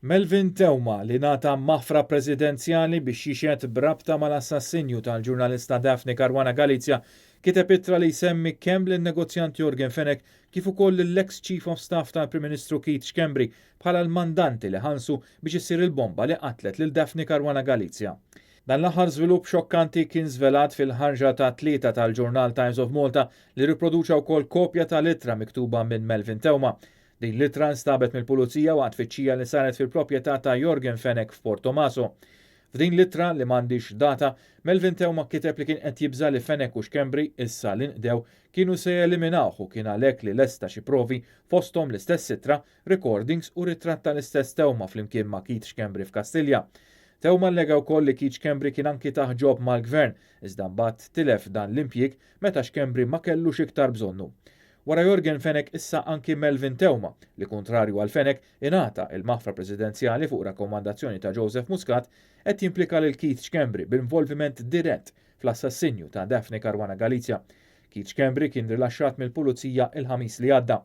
Melvin Theuma li ngħata maħfra presidenzjali biex jixhed b'rabta mal-assassinju tal-ġurnalista Daphne Caruana Galizia kiteb ittra li jsemmi kemm lin-negozjant Yorgen Fenech kif ukoll lill-eks Chief of Staff tal-Prim Ministru Keith Schembri bħala l-mandanti li ħallsu biex issir il-bomba li qatlet lil Daphne Caruana Galizia. Dan l-aħħar żvilupp xokkanti kien żvelat fil-ħarġa tat-Tlieta tal-ġurnal Times of Malta li rriproduċa wkoll kopja tal-ittra miktuba minn Melvin Theuma. Din l-ittra nstabet mill-Pulizija waqt tfittxija li saret fil-proprjetà ta' Yorgen Fenech f'Portomaso. F'din l-ittra, li m'għandhiex data, Melvin Theuma kiteb li kien qed jibża' li Fenech u Schembri, issa li nqdew, kienu se jeliminawh u kien għalhekk li lesta xi provi, fosthom l-istess ittra, recordings u ritratt tal-istess Theuma flimkien ma' Keith Schembri f'Kastilja. Theuma allega wkoll li Keith Schembri kien anki tah job mal-Gvern, iżda mbagħad tilef dan l-impjieg meta Schembri ma kellux iktar bżonnu. Wara Yorgen Fenech issa anki Melvin Theuma, li kuntrarju għal Fenech ingħata il-maħfra presidenzjali fuq rakkomandazzjoni ta' Joseph Muscat, qed jimplika lil Keith Schembri b'involviment dirett fl-assassinju ta' Daphne Caruana Galizia. Keith Schembri kien rilaxxat mill-Pulizija il-Ħamis li għadda.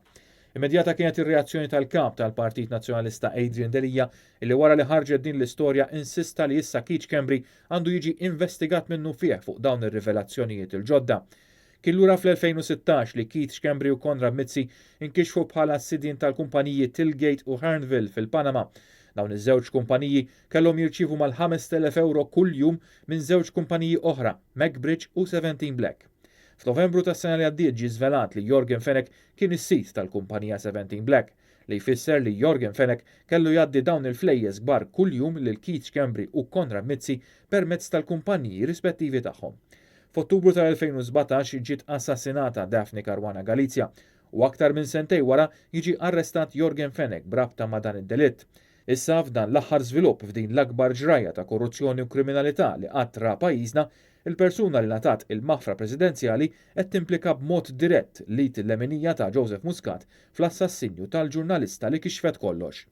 Immedjata kienet ir-reazzjoni tal-kap tal-Partit Nazzjonalista Adrian Delia illi wara li ħarġet din l-istorja insista li issa Keith Schembri għandu jiġi investigat minnufih fuq dawn ir-rivelazzjonijiet il-ġodda. Kien lura fl-2016 li Keith Schembri u Konrad Mizzi inkixfu bħala s-sidien tal-kumpaniji Tillgate u Hearnville fil-Panama. Dawn iż-żewġ kumpaniji kellhom jirċievu mal-5,000 euro kuljum minn żewġ kumpaniji oħra, MacBridge u 17 Black. F'Novembru tas-sena li għaddiet ġie żvelat li Yorgen Fenech kien is-sid tal-kumpanija 17 Black, li jfisser li Yorgen Fenech kellu jgħaddi dawn il-flejjes kbar kuljum lil Keith Schembri u Konrad Mizzi permezz tal-kumpaniji rispettivi tagħhom. F'Ottubru tal-2017 ġiet assassinata Daphne Caruana Galizia u aktar minn sentejn wara jiġi arrestat Yorgen Fenech b'rabta ma' dan id-delitt. Issa f'dan l-aħħar żvilupp f'din l-akbar ġrajja ta' korruzzjoni u kriminalità li qatt ra pajjiżna, il-persuna li ngħatat il-maħfra presidenzjali qed timplika b'mod dirett l-id il-leminija ta' Joseph Muscat fl-assassinju tal-ġurnalista li kixfet kollox.